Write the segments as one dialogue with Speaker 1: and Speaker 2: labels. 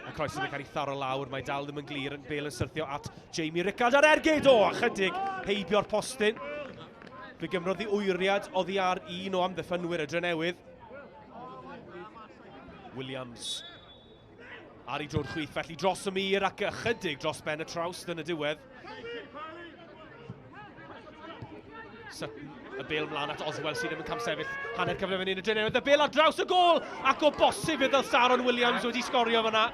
Speaker 1: Y croes yn cael ei tharo lawr, mae dal ddim yn glir, yn bel yn syrthio at Jamie Rickard ar ergyd o, ychydig heibio'r postyn. Fe gymrodd i wyriad oddi ar un o amddiffynwyr y Drenewydd. Williams ar ei drod chwith, felly dros y mur ac ychydig dros ben y trawst yn y diwedd. Sutton, y bel mlaen at Oswell sydd ddim yn camsefyll hanner cyfle fan hyn y Drenewydd. Y bel ar draws y gol ac o bosib fe ddylsa Aaron Williams wedi sgorio fyna.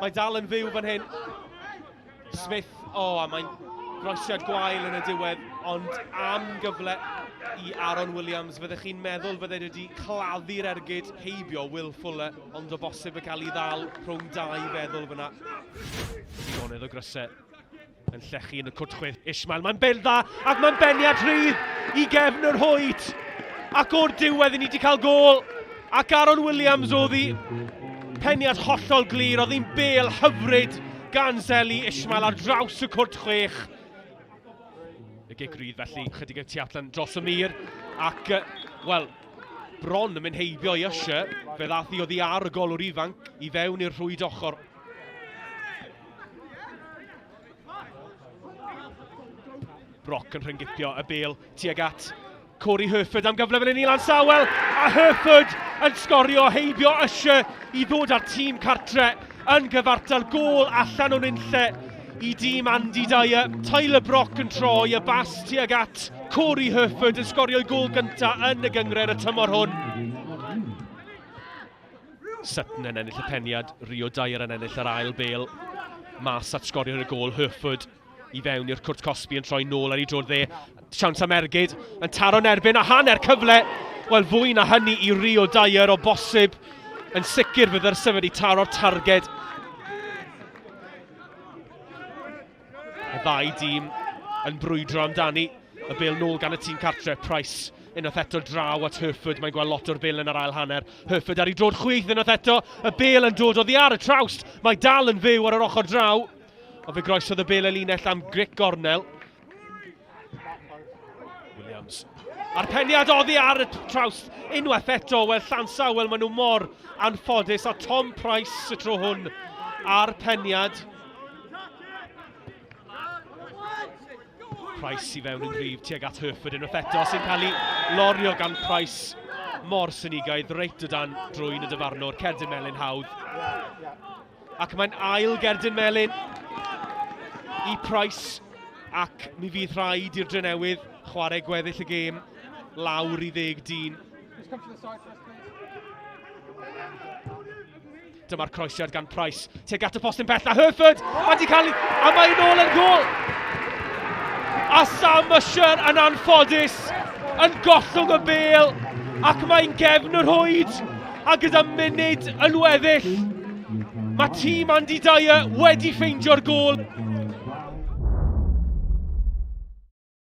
Speaker 1: Mae dal yn fyw fan hyn. Smith, o, oh, a mae'n groesiad gwael yn y diwedd, ond am gyfle i Aaron Williams. Fyddech chi'n meddwl fydde wedi claddu'r ergyd heibio Will Fuller, ond o bosib y cael ei ddal rhwng dau feddwl fyna. Digonedd o grysau yn llechu yn y cwrt chwith. Ishmael, mae'n bel dda, ac mae'n beniad rhydd i gefn yr hwyd. Ac o'r diwedd i ni wedi cael gol. Ac Aaron Williams oedd hi. Peniad hollol glir, oedd hi'n bel hyfryd gan Zeli Ishmael ar draws y cwrt chwech. Y gic rydd felly, chydig y tu allan dros y mur. Ac, wel, bron yn mynd heibio i Usher. Fe ddath hi oddi ar y golwr ifanc i fewn i'r rhwyd ochr. Brock yn rhyngipio y bel tuag at Corey Herford am gyfle fan hyn i Lansawel a Herford yn sgorio heibio Usher i ddod â'r tîm cartre yn gyfartal gôl allan o'n unlle i dîm Andy Dyer. Tyler Brock yn troi y bas tuag at Corey Herford yn sgorio'i gôl gyntaf yn y gynghrair y tymor hwn. Sutton yn ennill y peniad, Rio Dyer yn ennill yr ail bel. Mas at sgorio'r y gôl, Herford i fewn i'r cwrt cosbi yn troi nôl ar ei dro'r dde. Siawns am ergyd, yn taro'n erbyn a hanner cyfle. Wel, fwy na hynny i Rio Dyer o bosib. Yn sicr fydd yr sefyd i taro'r targed. Y ddau dîm yn brwydro amdani. Y bel nôl gan y tîm cartre, Price unwaith eto draw at Herford. Mae'n gweld lot o'r bel yn yr ail hanner. Herford ar ei drod chwith unwaith eto. Y bel yn dod oddi ar y trawst. Mae dal yn fyw ar yr ochr draw. Ond fe groesodd y bel y linell am gric gornel. Williams. A'r peniad oddi ar y trawst unwaith eto. Wel, Llansawel, maen nhw mor anffodus. A Tom Price y tro hwn a'r peniad. Price i fewn yn gryf tuag at Herford unwaith eto sy'n cael ei lorio gan Price mor synigaidd reit o dan drwy'n y dyfarnwr, cerdyn melyn hawdd. Ac mae'n ail gerdyn melyn i Price ac mi fydd rhaid i'r Drenewydd chwarae gweddill y gêm lawr i ddeg dyn. Dyma'r croesiad gan Price tuag at y postyn pell a Herford mae wedi cael a mae'n ôl yn gôl. A Sam Usher yn anffodus yn gollwng y bel ac mae'n gefn yr rhwyd a gyda munud yn weddill mae tîm Andy Dyer wedi ffeindio'r gôl.